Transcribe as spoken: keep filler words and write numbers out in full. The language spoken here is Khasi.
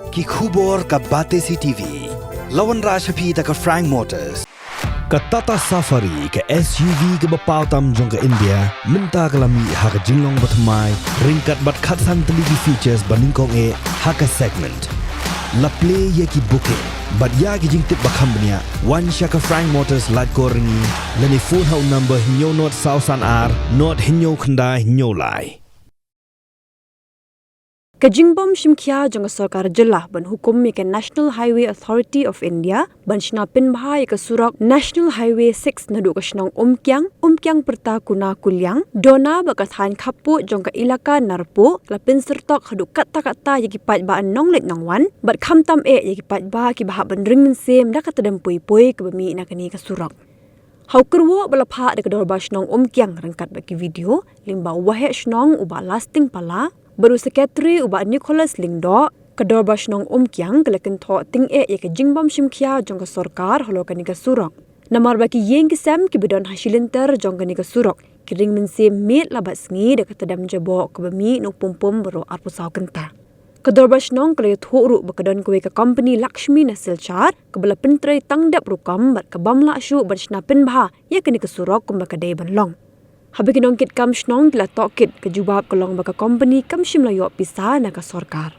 Ki khubor ka Batesi TV. La wanrah sha phi da ka Frank Motors. Ka Tata Safari, ka S U V kaba paw tam jong ka India, mynta ka la mih ha ka jinglong bathymmai ryngkat bad khatsan tylli ki features ba nyngkong eh ha ka segment. La plie ïa ki booking bad ïa ki jingtip ba kham bniah, wan sha ka Frank Motors Laitkor Ryngi lane phone ha u number hynñiew nod saw san ar nod hynñiew khyndai hynñiew lai. Ka jingbym shim khia jong ka sorkar jylla ban hukum ïa ka National Highway Authority of India ban shna pynbha ïa ka surok National Highway six naduh ka shnong Umkiang, Umkiang Pyrta Kuna Kuliang, Dona bad ka thaiñ khappud jong ka ilaka Narpuh, la pynsyrtok haduh katta katta ïa ki paidbah nongleit nongwan bad khamtam eh ïa ki paidbah kiba hap ban ring mynsiem da ka tdem pui pui kaba mih na kane ka surok. Ha u kyrwoh ba la phah da ka Dorbar Shnong Umkiang ryngkat bad ki video, lyngba u Waheh Shnong u Bah Lasting Pala bad u Secretary u Bah Nicholas Lyngdoh, ka Dorbar Shnong Umkiang ka la kynthoh tyngeh ïa ka jingbym shim khia jong ka sorkar halor kane ka surok. Namar ba ki ïing ki sem kiba don ha shi lynter jong kane ka surok ki ring mynsiem miet la bad sngi da ka tdem jaboh kaba mih na u pum pum baroh arphew saw kynta. Ka Dorbar Shnong ka la ïathuh ruh ba ka don kawei ka kompani Lakshmi na Silchar kaba la pyntrei tang dep rukom bad kabym lah shuh ban shna pynbha ïa kane ka surok kumba ka dei ban long. Haba ki nongkitkam shnong ki la tohkit, ka jubab ka long ba ka kompani kam shym la ïoh pisa na ka sorkar.